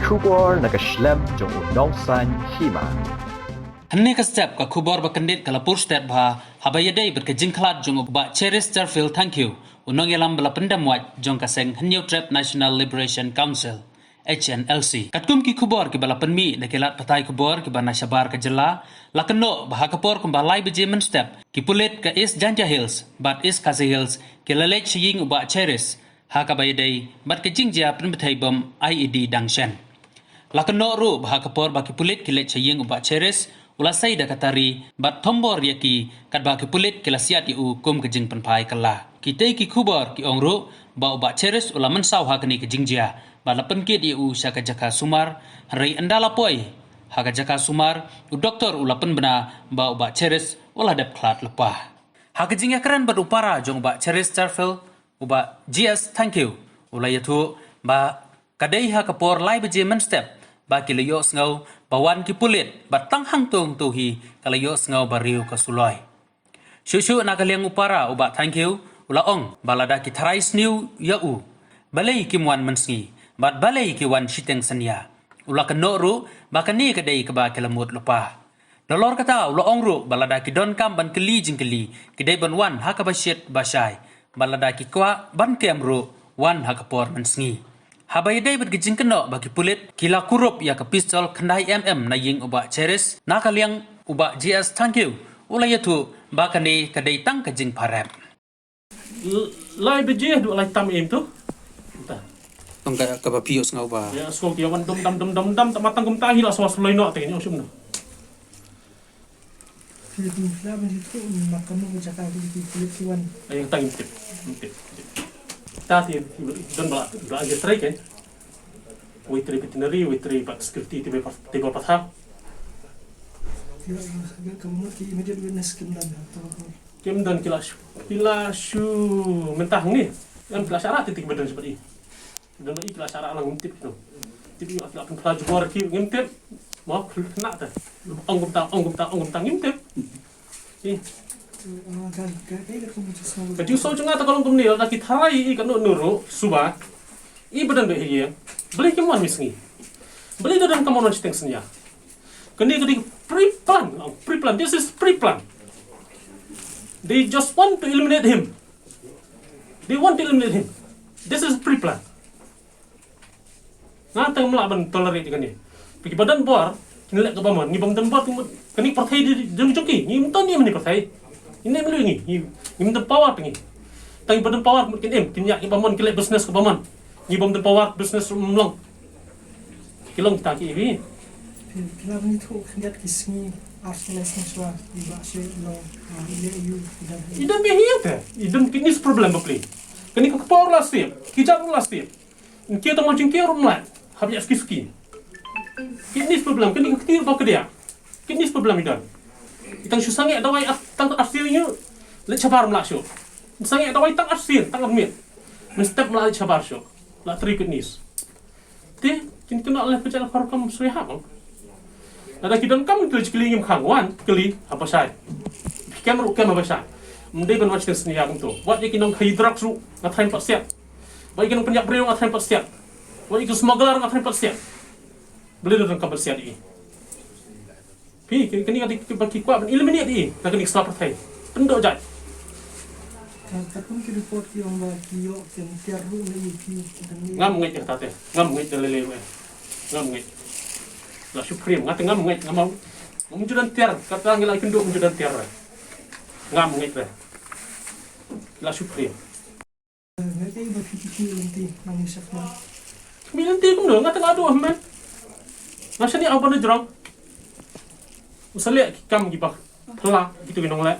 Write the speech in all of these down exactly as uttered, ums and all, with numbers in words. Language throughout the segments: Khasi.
Khubor na ka shlem jong u nongsan hima. Hynne ka step ka khubor ba kyndit ka la pur stet bha, haba ïadei bad ka jingkhlad jong u Bah Cherish Charfield Thangkhiew, u nongïalam ba la pyndem wait jong ka seng Hynñiewtrep National Liberation Council, H N L C. Katkum ki khubor kiba la pynmih da ki lad pathai khubor kiba na shabar ka jylla, la kynnoh ba ha ka por kumba lai baje mynstep, ki pulit ka East Jaintia Hills bad East Khasi Hills ki la leit sha ïing u Bah Cherish, ha kaba ïadei bad ka jingjia pynbthei bom I E D dang shen. La kynnoh ruh ba ha ka por ba ki pulit ki leit sha ïing u Bah Cherish, u la sei da ka tari bad thombor ïa ki, katba ki pulit ki la siat ïa u kum ka jingpynphai kylla. Kitei ki khubor ki ong ruh ba u Bah Cherish u la mynsaw ha kane ka jingjia bad la pynkit ïa u sha ka jaka sumar, hynrei ynda la poi ha ka jaka sumar, u doktor u la pynbna ba u Bah Cherish u la dep khlad lypa. Ha ka jingïakren bad u para jong u Bah Cherish Charfield, u Bah G S Thangkhiew u la ïathuh ba ka dei ha ka por lai baje mynstep ba ki la ïohsngew ba wan ki pulit, bad tang hangto hangto hi ka la ïohsngew ba riew ka suloi. Shuh shuh na ka liang u para u Bah Thangkhiew u la ong ba lada ki tharai sniew ïa u, balei kim wan mynsngi, bad balei ki wan shiteng synñia. U la kynnoh ruh ba kane ka dei kaba ki la mut lypa. Nalor kata u la ong ruh ba lada ki donkam ban kylli jingkylli, ki dei ban wan ha kaba shit ba shai, bad lada ki kwah ban kem ruh, wan ha ka por mynsngi. Haba ïadei bad ka jingkynnoh ba ki pulit ki la kurup ïa ka pistol khyndai M M na ïing u Bah Cherish, na ka liang u Bah G S Thangkhiew u la ïathuh ba kane ka dei tang ka jingpharep. L-, lai baje haduh lai tam em tu. Tang ka, kaba phi ïohsngew ba. Ïa, sngewthuh ïa wan dum dam dum dam dam, tang ma tang kumta hi la sngewthuh suloi noh te, ïa, u shim noh. Phi phi la ban hi tu, ma ka mu ka jaka ki ki ki ki wan. Ai, tang im tip, im tip, im tip. Ta ti, don ba, ba age trei ke. Wei trei veterinary, wei trei ba security, ti ba, ti ba patha. Ki la, ka mu ki immediate witness kim dan, ha, ta ba. Kim don ki la shu, ki la shu mynta hangne. Em ki la shah rah ti ti ki ba don shaphang i. Don ba i ki la shah rah lang ngim tip ki no. Tip i ki la pynphla jubor ki ngim tip. Mo khna ta. Ong kumta, ong kumta, ong kumta ngim tip. I. Ka jingsngew jong nga ta ka long kumne, lada ki tharai i ka no no ruh suba. I ba don ba hi ïa. Balei kim wan mynsngi. Balei da don ka mon shiteng synñia. Kane ka dei pre-plan, oh, pre-plan. This is pre-plan. They just want to eliminate him. They want to eliminate him. This is pre-plan. Nga tang mlah ban tolerate kane. Phi ki ba don bor, kin leh kaba mon, ngi bym don bor, kane pyrthei di, di, di jong ki, ngim don ïa mane pyrthei. Ine melu ngi, ngi, ngim don power ngi. Tang ba don power mut kin im, kin ïa ki ba mon, kin leh business kaba mon. Ngi bym don power, business ym long. Ki long kita ki iwi. Phi, phi la bani thu khyndiat ki sngi ar sngi lai sngi shuwa, i ba shi long, ah, i le yu, i dam. I dam be hi te. I dam kidneys problem ba pli. Kani ka por la sip, ki jat la sip. Ki ta mo jingkir rum lai. Hab ya ski ski. Kidneys problem, kani ka ktir ba kedia. Kidneys problem i dam. I tang shu sangeh dawai ar, tang ar sir yu. Le chabar mla shu. Sangeh dawai tang ar sir, tang ar mit. Mynstep mla le chabar shu. La tri kidneys. Te, kin kena leh pejal khor kam sui ha bang. Lada ki don kam tu jikli ngim khang wan, kli, apa shai. Kem ru kem apa shai. Mdei ban wach tes ni ya kumtu. Wat ye ki nong khai drugs ru, nga thain pat siat. Wat ye ki nong penyak breu, nga thain pat siat. Wat ye ki smuggler, nga thain pat siat. Beli don kam pat siat i. Phi, kini, kini ka dei kiba ki kwah ban eliminate i na kani ka sla pyrthei. Pyndoh jait. Ka, ka kum ki report ki ong ba ki ïoh kin tiar ruh na U P, ki dang ni. Ngam ngeit ïa kata te. Ngam ngeit da lei lei ruh. Ngam ngeit. La Supreme, nga te ngam ngeit, ngam au. Ngam ju don tiar, kata ngi la kynduh ngam ju don tiar. Ngam ngeit re. La Supreme. Nga te ba ki ki lynti nang ni shakma. Ki lynti kumno, nga tang adu ahmed. Nga shani au bana jrong. Usale ki kam ki bah. Pla ki tu ki nong le.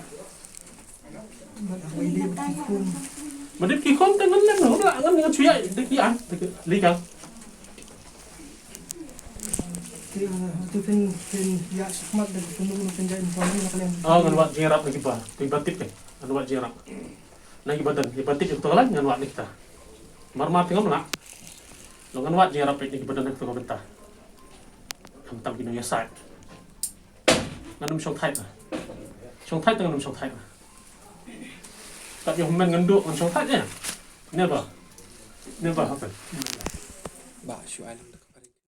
Ba dei ba ki khum. Ba dei ki khum te ngan le nong la ngan ngan chuya de ki an de ki legal. Te, ah, tu pen pen ya shakmat de ki khum nong pen ja inform na kalen. Ah, ngan wat jingrap de ki bah. Ki bah tip ke. Ngan wat jingrap. Na ki badan, ki batik ki to lan ngan wat ni kita. Mar mar tengam la. Lo ngan wat jing rapet ni ki badan ki to benta. Kam tam ki nong ya sait. Ngan um shong thait na. Shong thait ngan um shong thait na. Kat yo men ngan duk ngan shong thait ya. Never. Never happen. Ba shu ai lang.